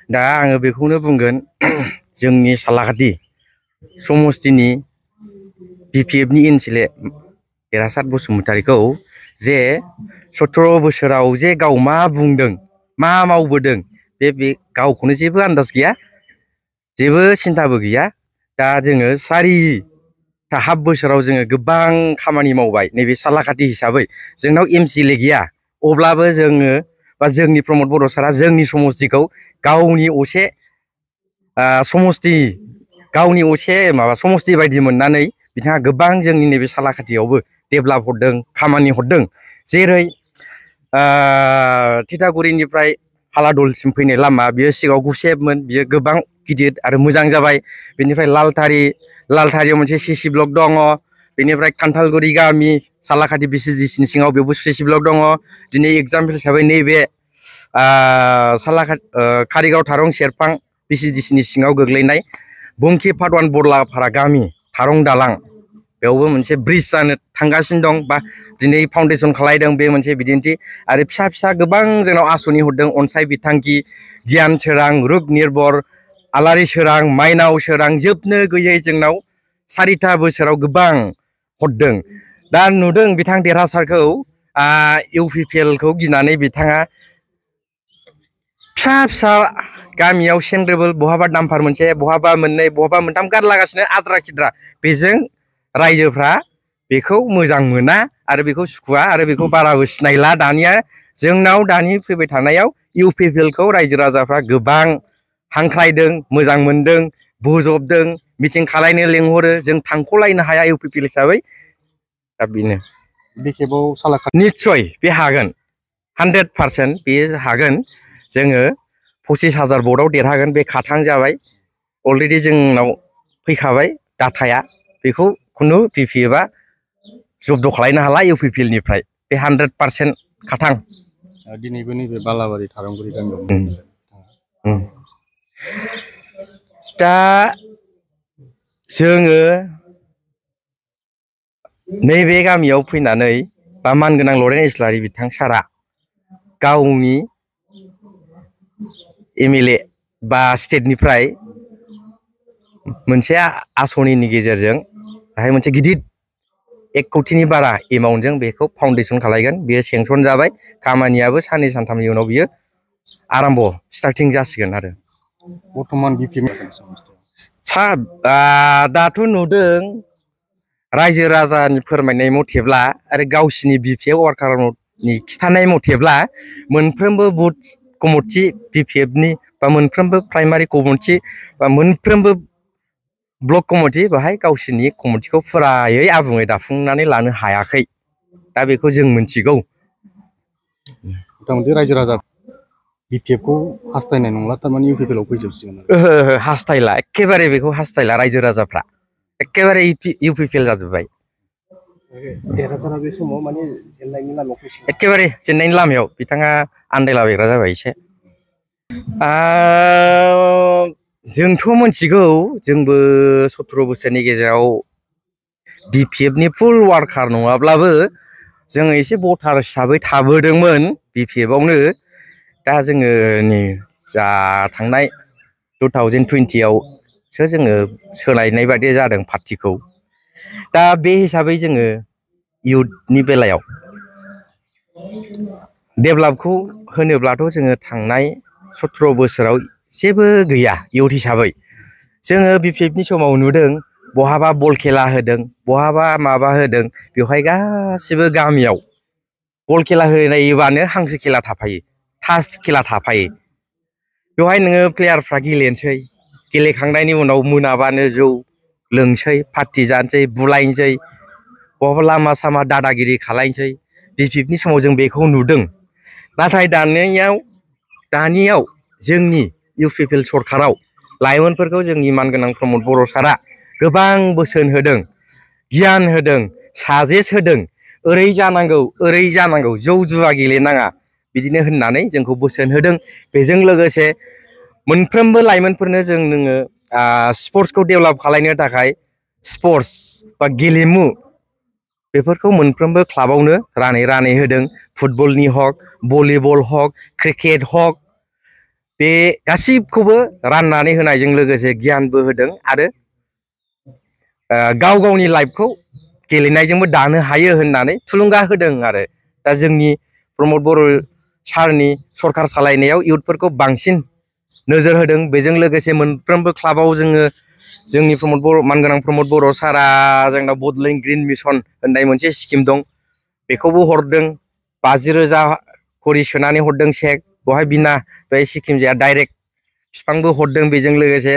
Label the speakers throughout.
Speaker 1: दा आङो बेखौनो बुंगोन जोंनि सालाकाटि समस्तिनि बिपिएफनि एनसिले देरहासार बसुमतारीखौ जे 17 बोसोराव जे गाव मा बुंदों मा मावबोदों बे गावखौनो जेबो आन्दाज गैया जेबो सिन्ताबो गैया। दा जोङो हाफ बोसोराव जोङो गोबां खामानि मावबाय नैबे सालाकाटि हिसाबै जोंनाव एमसिएलए गैया अब्लाबो जोङो बा जोंनि प्रमद बर' सारा जोंनि समस्तिखौ गावनि असे समस्ति गावनि असे माबा समस्ति बायदि मोननानै बिथाङा गोबां जोंनि नैबे सालाकाटियावबो डेभेलप हरदों खामानि हरदों। जेरै थिथागुरिनिफ्राय हालादलसिम फैनाय लामा बियो सिगाङाव गुसेबमोन बियो गोबां गिदिर आरो मोजां जाबाय। बेनिफ्राय लालथारियाव मोनसे सिसि ब्लक दङ। बेनिफ्राय खान्थालगुरि गामि सालाकाटि बिसिजिसिनि सिङाव बेयावबो सिसि ब्लक दङ। दिनै एगजाम्पोल हिसाबै नैबे कारिगाव थारं सेरफां बिसिजिसिनि सिङाव गोग्लैनाय बुंखि फाटवान बरलापारा गामि थारं दालां बेयावबो मोनसे ब्रिज जानो थांगासिनो दं बा दिनै फाउन्डेसन खालायदों बे मोनसे बिदिन्थि आरो फिसा फिसा गोबां जोंनाव आसनि हरदों अनसाय बिथांखि गियान सोरां रुप निर्भर आलारि सोरां माइनाव सोरां जोबनो गैयै जोंनाव 4था बोसोराव गोबां हरदों। दा नुदों बिथां देरहासारखौ इउपिपिएलखौ गिनानै बिथाङा फिसा फिसा गामियाव सेंग्रेबोल बहाबा दाम्फार मोनसे बहाबा मोननै बहाबा मोनथाम गारलागासिनो आद्रा खिद्रा बेजों रायजोफ्रा बेखौ मोजां मोना आरो बेखौ सुखुवा आरो बेखौ बाराबो सिनायला। दानिया जोंनाव दानि फैबाय थानायाव इउपिपिएलखौ रायजो राजाफ्रा गोबां हांख्रायदों मोजां मोनदों बोजबदों मिटिं खालायनो लेंहरो जों थांख'लायनो हाया इउपिपिएल हिसाबै। दा बेनो
Speaker 2: बे खेबाव सालाकाटि
Speaker 1: निस्सय बे हागोन 100% बे हागोन। जोङो 25,000 भटआव देरहागोन बे खाथां जाबाय अलरेडि जोंनाव फैखाबाय डाटाया बेखौ खुनु बिपिएफआ जब्द खालायनो हाला इउपिपिएलनिफ्राय बे 100% खाथां।
Speaker 2: दिनैबो नैबे बालाबारि थारंगुरि गामियाव
Speaker 1: दा जोङो नैबे गामियाव फैनानै बा मानगोनां लरेन इस्लारि बिथां सारा गावनि एमएलए बा स्टेटनिफ्राय मोनसे आसनिनि गेजेरजों बाहाय मोनसे गिदिर 1 कौटिनि बारा एमाउन्टजों बेखौ फाउन्डेसन खालायगोन बेयो सेंसन जाबाय खामानियाबो साननै सानथामनि उनाव बियो आराम्भ स्टार्टिं जासिगोन। आरो
Speaker 2: बर्थमान बिपिएफ
Speaker 1: दाथ' नुदों रायजो राजानि फोरमायनाय मथेब्ला आरो गावसिनि बिपिएफ वार्कारनि खिथानाय मथेब्ला मोनफ्रोमबो बुथ कमिटि बिपिएफनि बा मोनफ्रोमबो प्राइमारि कमिटि बा मोनफ्रोमबो ब्लक कमिटि बाहाय गावसिनि कमिटिखौ फुरायै आबुङै दाफुंनानै लानो हायाखै। दा बेखौ जों मिथिगौ।
Speaker 2: मथा-मथि रायजो राजा बिपिएफखौ हास्थायनाय नंला थारमाने इउपिपिएलआव फैजोबसिगोन।
Speaker 1: हास्थायला एखेबारे बेखौ हास्थायला रायजो राजाफ्रा एखेबारे इउपिपिएल जाजोब्बाय।
Speaker 3: देरहासारा बे समाव माने जेननायनि लामायाव फैसिगोन
Speaker 1: एखेबारे जेननायनि लामायाव बिथाङा आन्दायलाबायग्रा जाबाय एसे। जोंथ' मिथिगौ जोंबो 17 बोसोरनि गेजेराव बिपिएफनि फुल वार्कार नङाब्लाबो जोङो एसे भटार हिसाबै थाबोदोंमोन बिपिएफआवनो। दा जोङो नै जा थांनाय 2020आवसो जोङो सोलायनाय बायदि जादों पार्टिखौ। दा बे हिसाबै जोङो इयुथनि बेलायाव डेभेलपखौ होनोब्लाथ' जोङो थांनाय 17 बोसोराव जेबो गैया इयुथ हिसाबै। जोङो बिपिएफनि समाव नुदों बहाबा बल खेला होदों बहाबा माबा होदों बेवहाय गासिबो गामियाव बल खेला होनायबानो हांसो खेला थाफायो थास खेला थाफायो। बेवहाय नोङो प्लेयारफ्रा गेलेनोसै गेलेखांनायनि उनाव मोनाबानो जौ लोंसै पार्टि जानोसै बुलायनोसै बहाबा लामा सामा दादागिरि खालायनोसै। बिपिएफनि समाव जों बेखौ नुदों। नाथाय दानियाव जोंनि इउपिपिएल सरकाराव लाइमोनफोरखौ जोंनि मानगोनां प्रमद बर' सारा गोबां बोसोन होदों गियान होदों साजेस होदों ओरै जानांगौ जौ जुवा गेलेनाङा बिदिनो होननानै जोंखौ बोसोन होदों। बेजों लोगोसे मोनफ्रोमबो लाइमोनफोरनो नोङो स्पर्ट्सखौ डेभेलप खालायनो थाखाय स्पर्ट्स बा गेलेमु बेफोरखौ मोनफ्रोमबो क्लाबावनो रानै होदों। फुटबलनि हक भलिबल हक क्रिकेट हक बे गासिबखौबो राननानै होनायजों लोगोसे गियानबो होदों आरो गाव गावनि लाइफखौ गेलेनायजोंबो दानो हायो होननानै थुलुंगा होदों आरो दा जोंनि प्रमद बर' सारनि सरखार सालायनायाव इयुथफोरखौ बांसिन नोजोर होदों बेजों लोगोसे मोनफ्रोमबो क्लाबाव जोंनि प्रमद बर' मानगोनां प्रमद बर' सारा जोंनाव बड'लेण्ड ग्रिन मिशन होननाय मोनसे स्किम दं बेखौबो हरदों 50,000 खरि सोनानै हरदों चेक बहाय बिना बे स्किम जाया डाइरेक्ट बिफांबो हरदों बेजों लोगोसे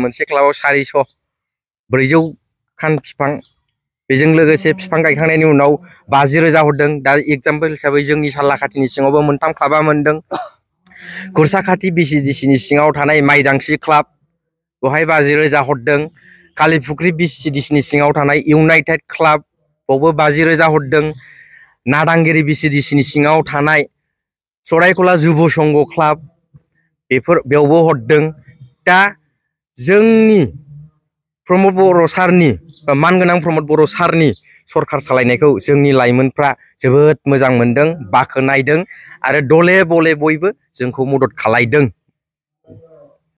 Speaker 1: मोनसे क्लाबाव 400 खान बिफां बेजों लोगोसे बिफां गायखांनायनि उनाव 50,000 हरदों दा एगजाम्पल हिसाबै जोंनि सालाखाथिनि सिङावबो मोनथाम क्लाबा मोनदों गुरसाखाथि बिसिडिसिनि सिङाव थानाय माइदांस्रि क्लाब बहाय 50,000 हरदों कालिफुख्रि बिसिडिसिनि सिङाव थानाय इउनाइटेड क्लाब बावबो 50,000 हरदों नादांगिरि बिसिडिसिनि सिङाव थानाय सरायकला जुब संघ क्लाब बेयावबो हरदों दा जोंनि प्रमद बर' सारनि मानगोनां प्रमद बर' सारनि सरखार सालायनायखौ जोंनि लाइमोनफ्रा जोबोद मोजां मोनदों बाख्नायदों आरो दले बले बयबो जोंखौ मदद खालायदों